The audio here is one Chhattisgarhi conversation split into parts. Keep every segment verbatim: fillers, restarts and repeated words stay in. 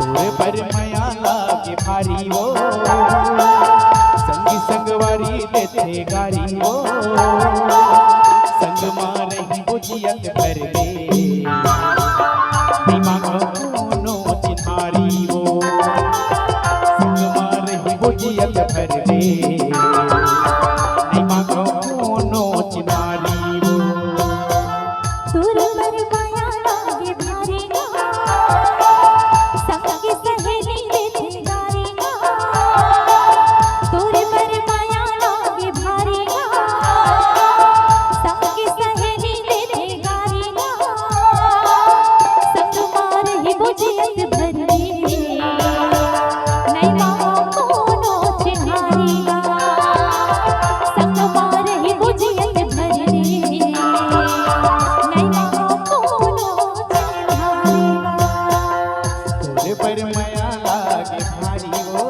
तोरे बर मया लागे भारी वो, संगी संगवारी देथे गारी वो, संग मा रही बुझियत भर दे, नइ मांगो कोनो चिन्हारी वो, संग मा रही बुझियत भर दे, नइ मांगो कोनो चिन्हारी वो। तोर बर मया लागे भारी ना, संगी सहेली देथे गारी ना। तोर बर मया लागे भारी ना, संगी सहेली देथे गारी ना। संग मा रही बुझियत भर दे, नइ मांगो कोनो चिन्हारी ना। संग मा रही बुझियत भर दे, नइ मांगो कोनो चिन्हारी ना। तोरे बर मया लागे भारी वो।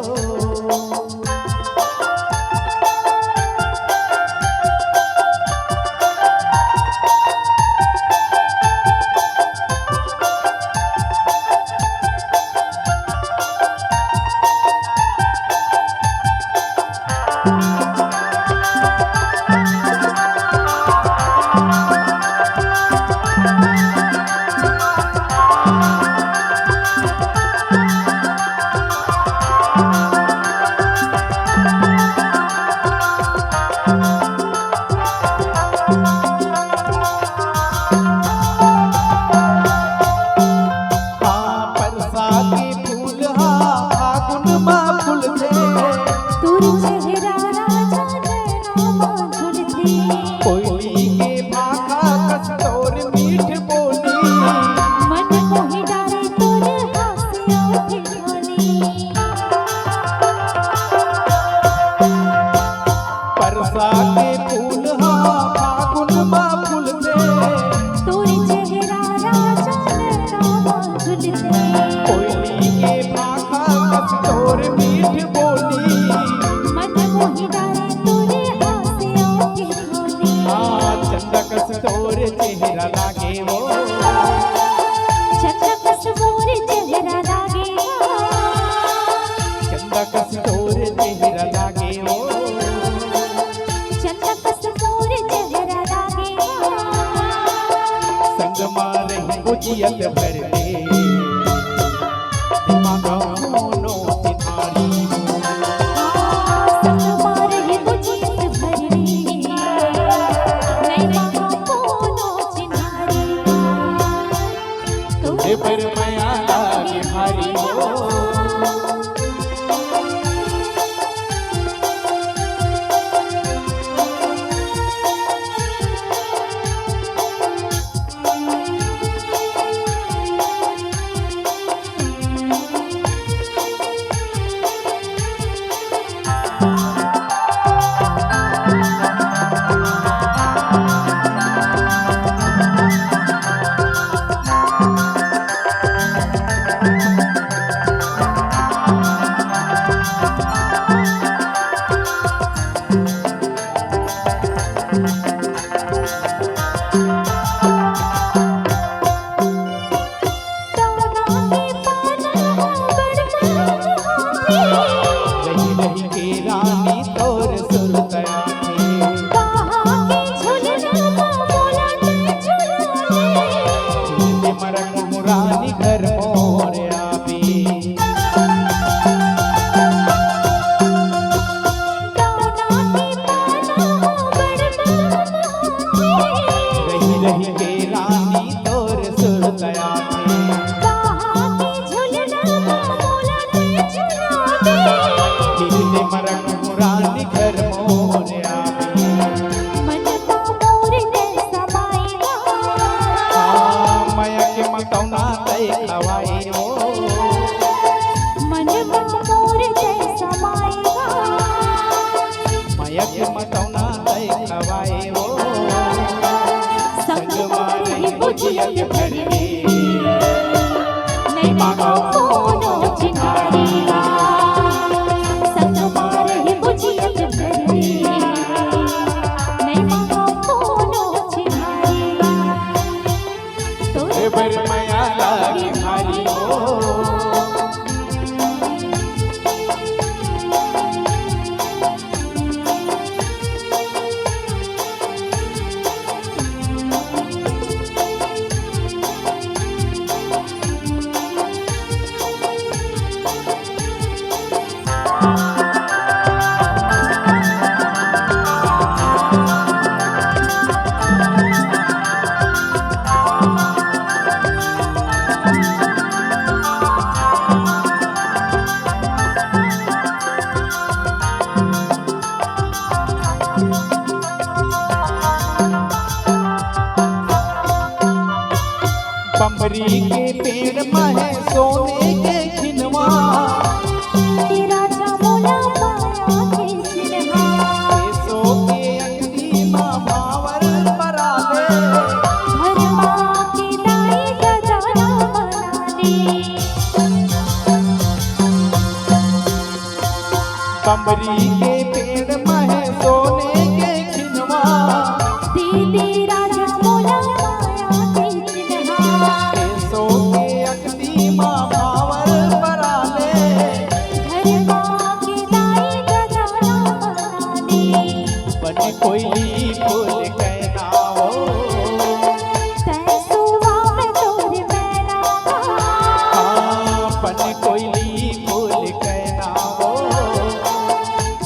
हाँ, परसा के फूल हा फागुन मा फूलथे। तोर चेहरा राजा नैना मा झूलथे। कोयली के भाखा कस तोर मीठ बोली। मन मोहि डारे तोर हास्य अउ ठिठोली। परसा के फूल हा फागुन मा फूलथे। तोर चेहरा राजा नैना मा झूलथे। कोयली के भाखा कस तोर मीठ बोली। मन मोहि डारे तोर हास्य अउ ठिठोली। आ, चंदा कस तोर चेहरा लागे वो। चंदा कस मोर चेहरा लागे वो। चंदा कस तोर चेहरा लागे वो। चंदा कस मोर चेहरा लागे वो। संग मा रही बुझियत भर दे। नइ मांगो कोनो चिन्हारी वो। संग मा रही बुझियत भर दे। नइ मांगो कोनो चिन्हारी वो। तोरे बर मया लागे भारी वो। रही रही के रानी तोर सुरत आथे। कहाँ के झुलना मोला तैं झुला दे। झुलते मरक मुरानी घर मोर आबे। रही रही के रानी तोर सुरत आथे। झिलने मरक मुरारी घर मोर आवे। हाँ, मया के मतौना तै खवाए वो। मया के मतौना तै खवाए वो। संग मारे बुझियत भरनी, नहीं मांगो कोनो चिन्हारी। संग मारे बुझियत भरनी, नहीं मांगो कोनो चिन्हारी। तोरे बर मया लागे भारी हो। सोने के खिनवा। ए राजा मोला माया के चिन्हा। एसो के अंगरी मा भांवर परा ले। घरमा के दाई गजाना बना ले। बमरी के पेड़ मा हे सोने के खिनवा। दीदी राजा मोला माया के चिन्हा। एसो के अंगरी मा भांवर परा ले। घरमा के दाई गजाना बना ले। बन कोइली फूल के नावो। तैं सुवा में तोर मैना। हाँ, बन कोइली फूल के नावो।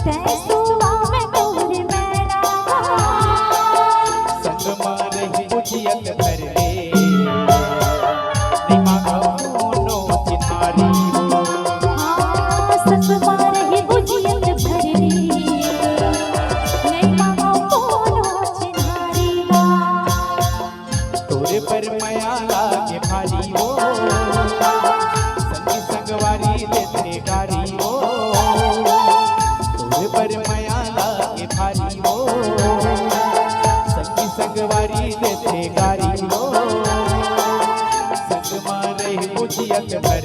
तैं सुवा में तोर मैना। संग मा रही बुझियत भर ले। नइ मांगव कोनो चिन्हारी हो। हाँ, संग मा रही बुझियत भर ले। नइ मांगव कोनो चिन्हारी हो। तोरे पर मया लागे भारी हो। संगी संगवारी देथे गारी हो। तोरे पर मया लागे भारी हो। संगी संगवारी देथे गारी हो। संग मा रही बुझियत भर